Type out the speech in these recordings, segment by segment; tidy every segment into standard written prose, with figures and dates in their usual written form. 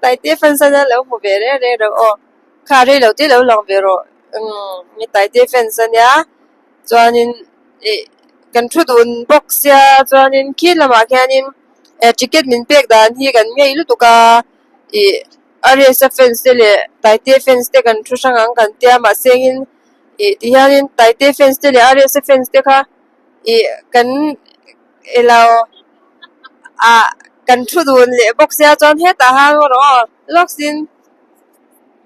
Taitea fans a nia lo hmu ve reng reng rawh aw kha rei lo te lo lang ve rawh umm Taitea fans a nia chuanin ih kan thu dun bawk sia chuanin khi lamah khianin eh ticket min pek dan hi kan ngei lutuk a ih Ariesa fans te leh Taitea fans te kan thu hrang ang kan tia mahse engin ih ti hianin Taitea fans te leh Ariesa fans te kha ih kan elo ah kan thu dun leh bawk sia chuan hetah han rawh aw lawksin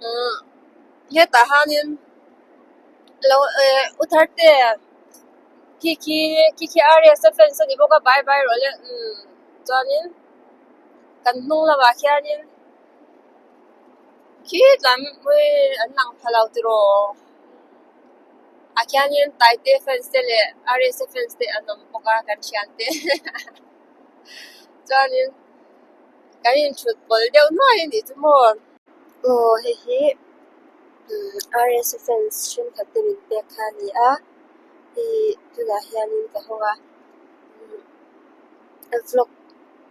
umm hetah hianin lo eh u tharte khi khi khi khi Ariesa fans a ni bawk a bye bye rawh le umm chuanin kan hnung lamah khianin khi lam an lang pha lo tiraw. Ah khianin Taite fans te leh Rsa fans te an awm bawk a kan thian te chuanin kan inthut pawlh deuh nuai a nih chu maw. Aw hei hi Rsa fans thenkhat te min pek kha a ni a ih tunah hianin ka hawng a vlog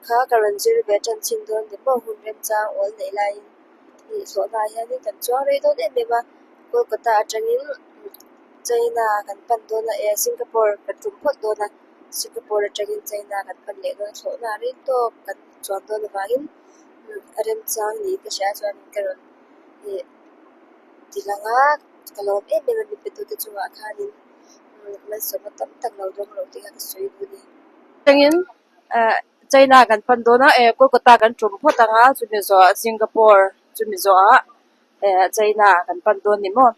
kha ka rawn zir ve tan chin dawn ni maw hun remchang awl neih laiin ih thlawhna ah hianin kan chuang rei dawn em em a. Kolkata atangin China kan pan dawn a eh Singapore kan tum phawt dawn a Singapore atangin China kan pan leh dawn a thlawhna a rei tawk kan chuan dawn avangin a remchang niin ka hria a chuanin ka rawn ih ti lang a ka lawm em em a min pe tute chungah khanin malsawmna tam tak lo dawng loh tih kha ka sawi duh a ni. Atangin eh China kan pan dawn a eh Kolkata kan tum phawt ang a chumi zawhah Singapore chumi zawhah. Eh China kan pan dawn ni maw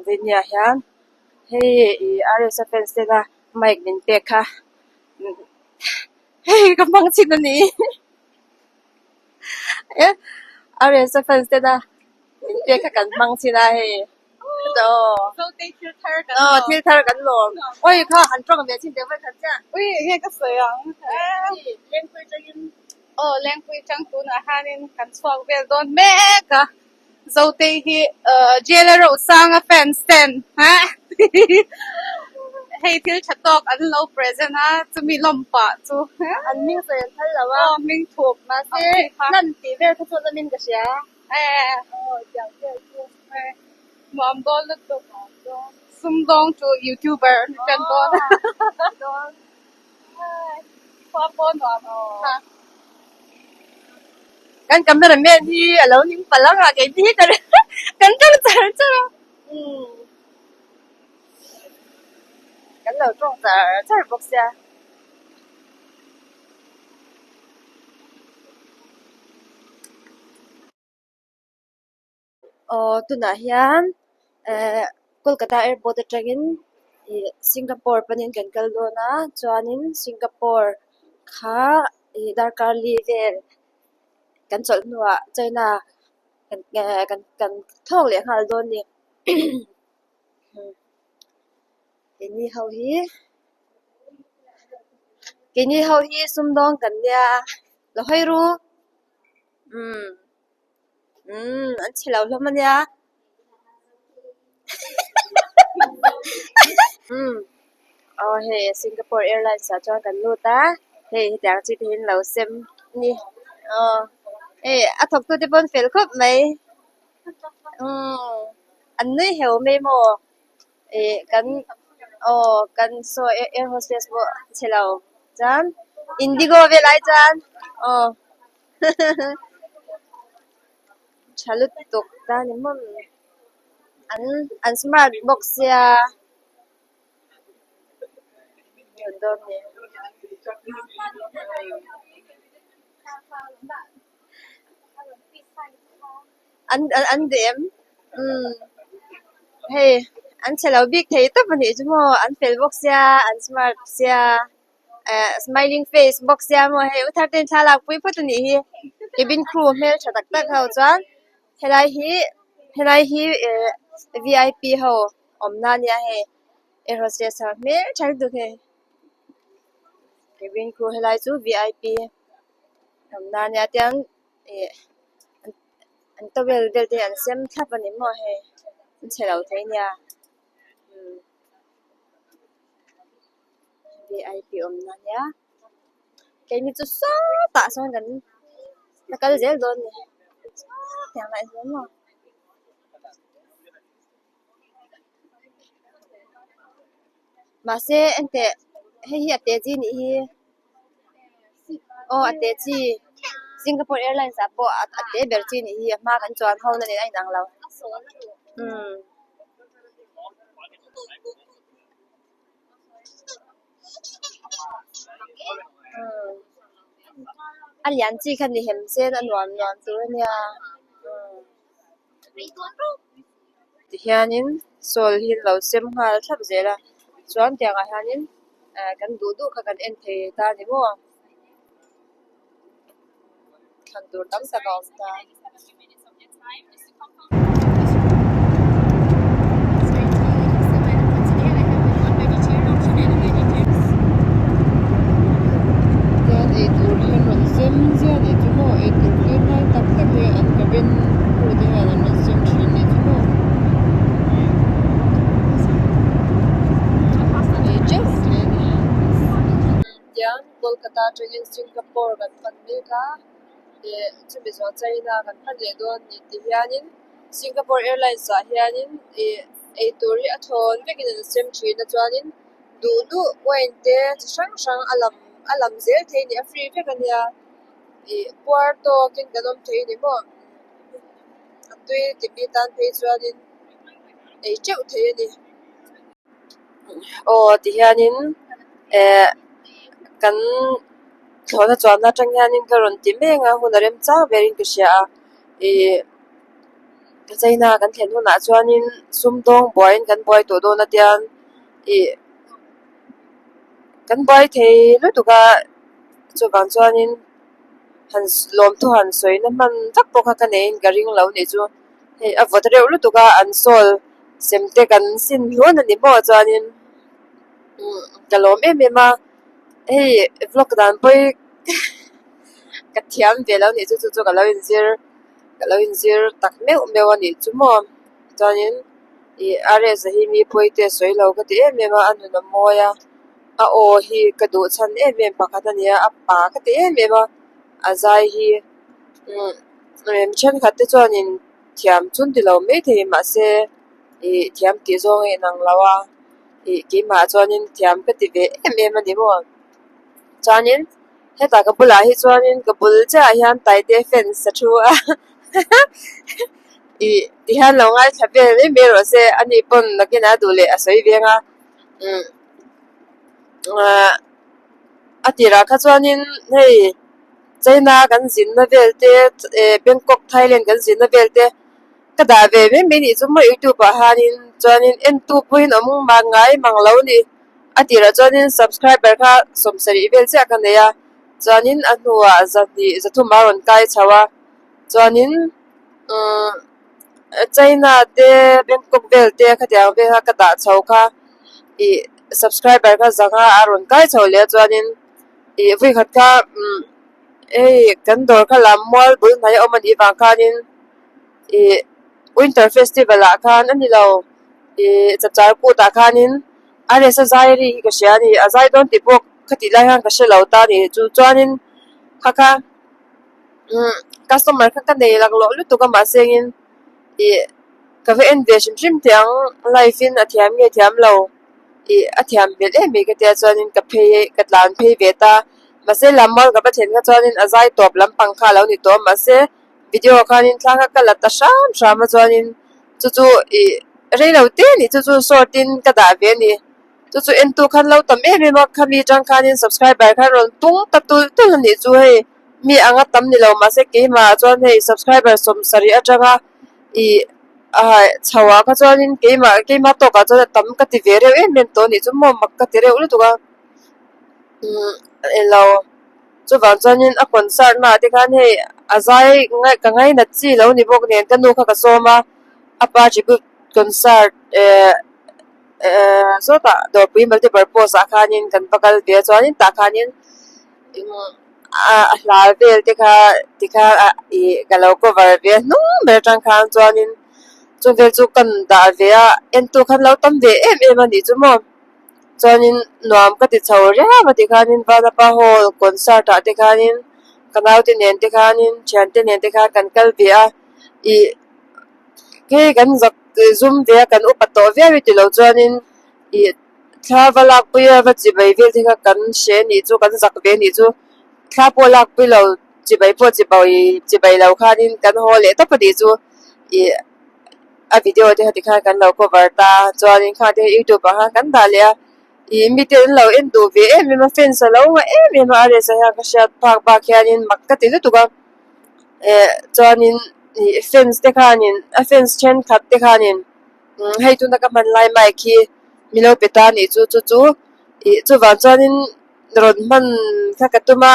Venia hian hei ih Rsa fans te kha mic min pek kha hei ka hmang chhin a ni eh Rsa fans te na min pek kha kan hmang chhin a hei aw thil thar kan lawm awi kha han tawng ve chhin teh vawikhat chiah ui enge ka sawi ang Lengpui atangin Aw Lengpui chang tunah hianin kan chhuak vel dawn mek a, Zotei hi Jail a Rosanga fans ten hei thil tha tawk an lo present a chumi lawm pah chu an hming sawi an phal lo a, aw hming thup mahse hlan tih vel kha chu an awmin ka hria aw tiang vel chu nuam dawn lutuk sumdawng chu youtuber an ni tan dawn. Khua pawh nuam kha. Kan camera man hi a lo ning palh ang a kei te hi kan kan tawng char char a umm kan lo tawng char char bawk sia. Aw tunah hian eh Kolkata airport atangin ih Singapore panin kan kal dawn a chuanin Singapore kha ih darkar li vel kan chawlh hnuah China kan eh kan kan thawk leh nghal dawn a ni keini ho hi keini ho hi sumdawng kan nia la hawi ru umm. Umm an chhe lo hlawm a nia umm aw hei Singapore Airlines ah chuan kan lut a hei hetiang chi te hi an lo sem a ni aw hei a thawk tu te pawh an fel khawp mai umm an nui heu mai maw ih kan aw kan saw air hostess pawh chhe lo chuan indigo vel ai chuan aw. Tha lutuk ta ni maw an an smart bawk sia an an duh em umm hei an chhe lo bik thei tawp a nih chu maw an fel bawk sia an smart sia. Eh smiling face bawk sia maw hei u thar ten thla lak pui phawt a nih hi cabin crew hmeltha tak tak ho chuan helai hi helai hi eh v i p ho awmna a nia hei air hostess ho hmeltha lutuk hei cabin crew helai chu v i p awmna a nia tiang ih an towel vel te hi an sem thlap a ni maw hei an chhe lo thei nia umm. Vip awmna ania keini chu sawtah sawn kan la kal zel dawn a ni. Tiang lah hi maw. Mahse enteh hei hi a te chi nih hi aw a te chi Singapore Airlines ah pawh a te ber chi nih hi a hma kan chuan ho na nen a inang lo umm. A lian chi kha ni hem sen a nuam nuam tur a nia tihianin sawl hi an lo sem nghal thlap zel a chuan tiang ah hianin ah kan duh duh kha kan en thei ta a ni maw thlan tur tam tak a awm ta. Chuan eitur hi an rawn sem chiah anih chu maw eitur tui hnai tak tak hi an cabin crew te hian an rawn sem thin anih chu maw ei teuh thei a ni tiang Kolkata atangin Singapore kan pan mek a. leh chumi zawh China kan hman leh dawn ni ti hianin Singapore Airlines ah hianin ih eitur hi a thawn vekin an sem thin a chuanin duh duh wine te chi hrang hrang a lam a lam zel thei a ni a free vek a nia ih puar tawkin kan awm thei a ni maw a tui ti mi tan phei chuanin ei teuh thei a ni. Aw tihianin eh kan thlawhna chuanna atang hianin ka rawn ti mek a hun a rem chang berin ka hria a ih China kan thlen hunah chuanin sumdawng buaiin kan buai tawh dawn a tiang ih kan buai thei lutuk a chuvang chuanin han lawmthu han sawi na hman vak pawh kha ka neiin ka ring lo nih chu hei a vawt reuh lutuk a an sawl sem te kan sin hlun a ni maw chuanin ka lawm em em a hei vlog dan pawi ka thiam ve lo nih chu chu chu ka lo inzir ka lo inzir tak meuh meuh a nih chu maw chuanin ih R S a hi mi pawi te a sawi lo ka ti em em a a nun a mawi a a aw hi ka duh chhan em em pakhat a ni a a pa ka ti em em a a zai hi umm thenkhat te chuanin thiam chu an ti lo maithei mahse ih thiam tih zawng a inang lo a ih keimah chuanin thiam ka ti ve em em a ni maw chuanin hetah ka bulah hi chuanin ka bul chiahah hian Taite fans a thu a ih tihian lo ngaithla vel mai mai rawh se ani pawn nakinah a duh leh a sawi veng a umm ah a tirah kha chuanin hei China kan zinna vel te eh Bangkok Thailand kan zinna vel te ka dah ve mai mai nih chu maw youtube ah hianin chuanin entu pawhin awm ngai mang lo a ni a tirah chuanin subscriber kha sawmsarih vel chiah ka nei a chuanin a hnuah zahnih zathum a rawn kai chho a chuanin umm China te Bangkok vel te khatiang vel kha ka dah chho kha ih subscriber kha zanga a rawn kai chho leh a chuanin ih vawikhat kha umm hei kan dawr kha lam mual bul hnai a awm a nih vang khanin ih winter festival ah khan a ni lo ih chapchar kut ah khanin a rest a zai ri hi ka hria a ni a zai dawn tih pawh khatih lai hian ka hre lo ta a ni chu chuanin kha kha umm customer kha ka nei laklawh lutuk a mahse engin ih ka va en ve hrim hrim teh ang live in a thiam nge thiam lo ih a thiam hmel em mai ka tia chuanin ka phei ka tlan phei ve ta mahse lammual ka va thlen kha chuanin a zai tawp lampang kha a lo ni tawh a mahse video ah khanin thla kha ka la ta hram hram a chuanin chu chu ih rei lo te a nih chu chu short in ka dah ve a ni chu chu entu khan lo tam em em a khami atang khanin subscriber khan rawn tung ta tulh tulh a nih chu hei mi anga tam ni lo mahse keimah ah chuan hei subscriber sawmsarih atanga ih ah chho ah kha chuanin keimah keima tawkah chuan a tam ka ti ve reuh em em tawh a nih chu maw mak ka ti reuh lutuk a umm eng lo. Chuvang chuanin a concert naah te khan hei a zai ngaih ka ngainat chi lo ni bawk nen ka nu kha ka sawm a, a pa tribute concert eh eh sawtah dawrpui multipurpose ah khanin kan va kal ve a chuanin tah khanin a hla vel te kha tikha ah ih ka lo cover ve a hnung ber atang khan chuanin chung vel chu kan dah ve a entu khan lo tam ve em em a nih chu maw. Chuanin nuam ka ti chho riau a tikhanin Vanapa Hall concert ah te khanin ka naute nen te khanin thiante nen te khan kan kal ve a. Ih hei kan zak zum ve a kan upa tawh viau e tilo chuanin ih thla va lakpui a va chibai vel te kha kan hre anih chu kan zak ve anih chu thla pawh lakpui lo chibai pawh chibai chibai lo khanin kan haw leh tawp anih chu ih a video te kha tikhan kan lo cover ta chuanin khang te youtube ah khan kan dah leh a ih mite an lo en duh ve em em a fans a lo ngah em em a a rest ah hian ka hriat phak bak hianin mak ka ti lutuk a eh chuanin ih fans te khanin a fans thenkhat te khanin hei tuna ka hman lai mic hi min lo pe ta anih chu chu chu ih chuvang chuanin rawn hman kha ka tum a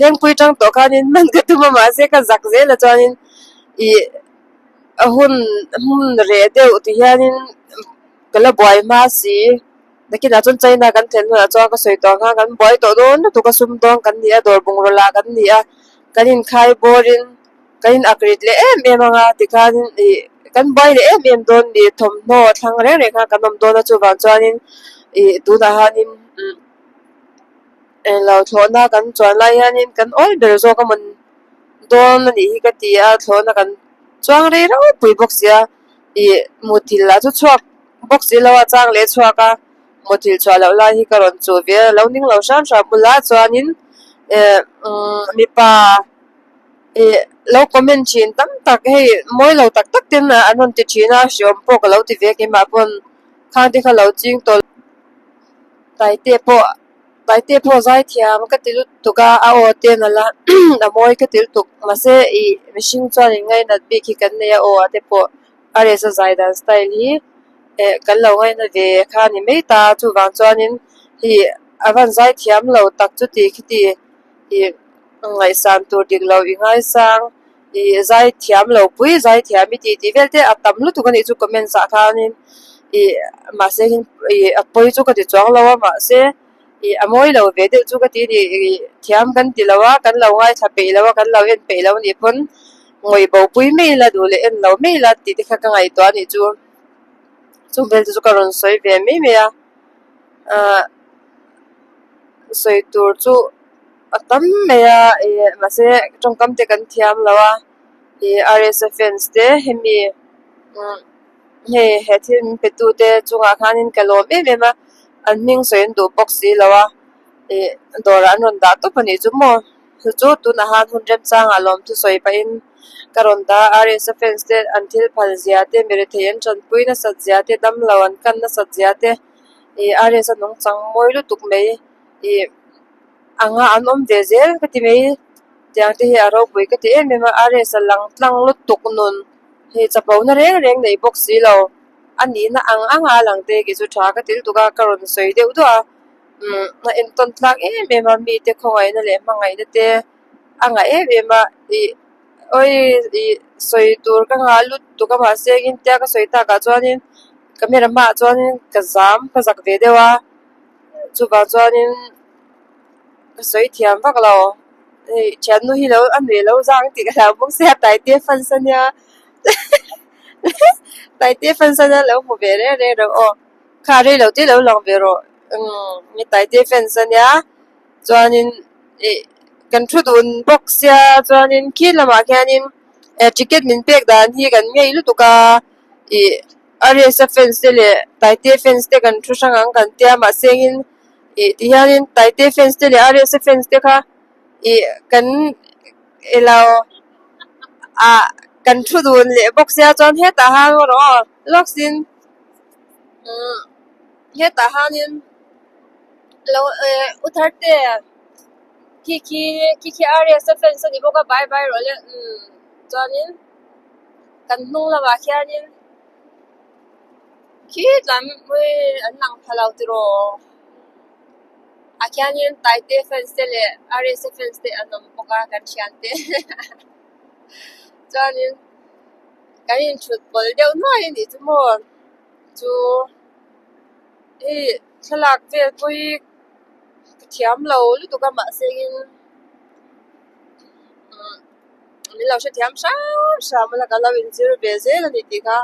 lengpui tang tawh khanin hman ka tum a mahse ka zak zel a chuanin ih a hun hmun reh deuh ti hianin ka la buai hma si nakinah chuan China kan thlen hunah chuan ka sawi tawh ang khan kan buai tawh dawn lutuk a sumdawng kan ni a dawr bungraw lah kan ni a kan inkhai bawrin kan in ak rit leh em em ang a tikhanin ih kan buai leh em em dawn ni thawmhnaw thlang reng reng khan kan awm dawn a chuvang chuanin ih tunah hianin umm englo thlawhna kan chuan lai hianin kan awl ber zawk a mawn dawn a nih hi ka ti a thlawhna kan chuang rei ropui bawk sia ih muthilh lah chu chhuak bawk si lo a chang leh chhuak a muthilh chhuah loh lai hi ka rawn chuh ve a lo ning lo hram hram bulah chuanin eh umm mipa ih lo comment thin tam tak hei mawi lo tak tak ten an rawn ti thin a hreawm pawh ka lo ti ve keimah pawn khang te kha lo ching tawh Taite pawh Taite pawh zaithiam ka ti lutuk a a aw te nalh a a mawi ka ti lutuk mahse ih mihring chuan in ngainat bik hi kan nei a aw ah te pawh a resa zai dan style hi eh kan lo ngaina ve kha a ni mai ta chuvang chuanin hei a van zaithiam lo tak chuti khiti ih ngaihsan tur dik lo i ngaisang ih zaithiam lo pui zaithiam i tih tih vel te a tam lutuk a nih chu comments ah khanin ih mahse ih a pawi chu ka ti chuang lo a mahse ih a mawi lo ve deuh chu ka ti a ni ih thiam kan ti lo a kan lo ngaithla peih lo a kan lo en peih lo a nih pawn ngawih bo pui mai ila duh leh en lo mai ila tih te kha ka ngaihtuah a nih chu chung vel te chu ka rawn sawi ve mai mai a ah sawi tur chu. A tam mai a ih mahse tawngkam te kan thiam lo a ih R S A fans te hemi umm hei he thil min pe tu te chungah khanin ka lawm em em a an hming sawi an duh bawk si lo a ih dawrah an rawn dah tawp a nih chu maw chu chu tunah khan hun remchangah lawmthu sawi pahin ka rawn dah a R S A fans te an thil phal zia te mi rethei an tanpui nasat zia te damlo an kan nasat zia te ih R S A nungchang mawi lutuk mai ih. Anga an awm ve zel ka ti mai tiang te hi a ropui ka ti em em a RS a lang tlang lutuk nun hei chapo na reng reng nei bawk si lo a nihna ang ang a lang te kei chu tha ka ti lutuk a ka rawn sawi deuh duah a umm a entawn tlak em em a mite khawngaihna leh hmangaihna te a ngah em em a ih awi ih sawi tur ka nghah lutuk a mahse engtin ka sawi takah chuanin camera hmaah chuanin ka zam ka zak ve deuh a. Chuvang chuanin ka sawi thiam vak lo hei thiannu hi lo a nuih lo zang tih ka hlau bawk sia Taite fans a nia Taite fans a nia lo hmu ve reng reng rawh aw kha rei lo te lo lang ve rawh umm Taite fans a nia chuanin ih kan thu dun bawk sia chuanin khi lamah khianin eh ticket min pek dan hi kan ngei lutuk a ih. Ariesa fans te leh Taitea fans te kan thu hrang ang kan tia mahse engin ih ti hianin Taitea fans te leh Ariesa fans te kha ih kan elo ah kan thu dun leh bawk sia chuan hetah han rawh aw lawk in umm hetah hianin lo eh u Tharte khi khi khi khi Ariesa fans a ni bawk a bye bye rawh le umm chuanin. Kan hnung lamah khianin khi lam an lang pha lo tiraw ah khianin Taite fans te leh Rsa fans te an awm bawk a kan thian te chuanin kan inthut pawlh deuh nuai a nih chu maw chu hei thlalak vel pawh hi ka thiam lo lutuk a mahse in umm. Min lo hrethiam hram hram a la ka lo inzir ve zel a ni tih kha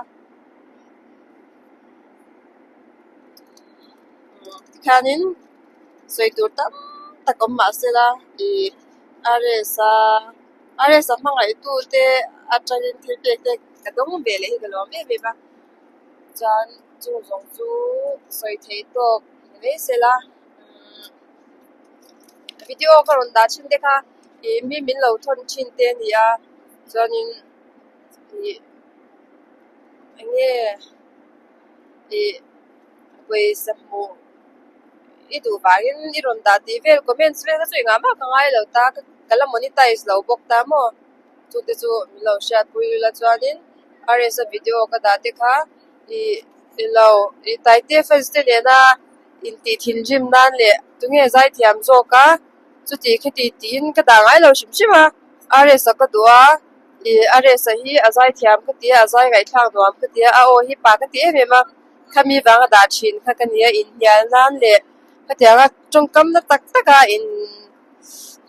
tikhianin sawi tur tam tak awm mahse la ih RS a RS a hmangaih tu te. atangin thil pek te ka dawng ve leh hi ka lawm em em a chuan chung zawng chu sawi theih tawk ni mai sela umm video ka rawn dah thin te kha ih mi min lo thawn thin te a ni a chuanin ih eng nge ih pawisa hmuh i duh vangin i rawn dah tih vel comments vel kha chu engah mah ka ngai lo ta ka la monetize lo bawk ta maw chute chu min lo hriatpui ila chuanin R_S a video ka dah te kha ih ilo ih Taitea fans te nena intih thinrim nan leh tunge zaithiam zawk a chuti khiti tiin ka dah ngai lo hrim hrim a R_S a ka duh a ih R_S a hi a zaithiam ka ti a a zai ngaihthlak nuam ka ti a a aw hi pa ka ti em em a khami vanga dah thin kha ka ni a inhnial nan leh khatianga tawngkam na tak tak a in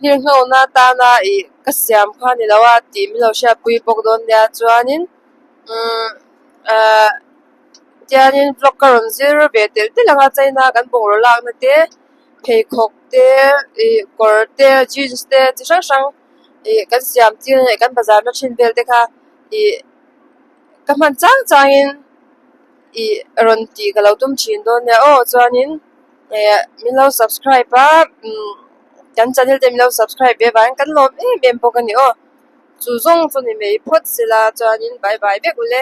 nghirngho atana ih ka siam kha a ni lo a tih min lo hriatpui bawk dawn nia chuanin umm ahh tianin vlog ka rawn zir ve telh telh ang a china kan bungraw lakna te pheikhawk te ih kawr te jeans te chi hrang hrang ih kan siam tir leh kan bazar na thin vel te kha ih ka hman chang changin ih rawn tih ka lo tum thin dawn nia aw chuanin eh min lo subscribe a umm kan channel te min lo subscribe ve vangin kan lawm em em bawk a ni aw chu zawng chu ni mai phawt sela chuanin bye bye vek ule.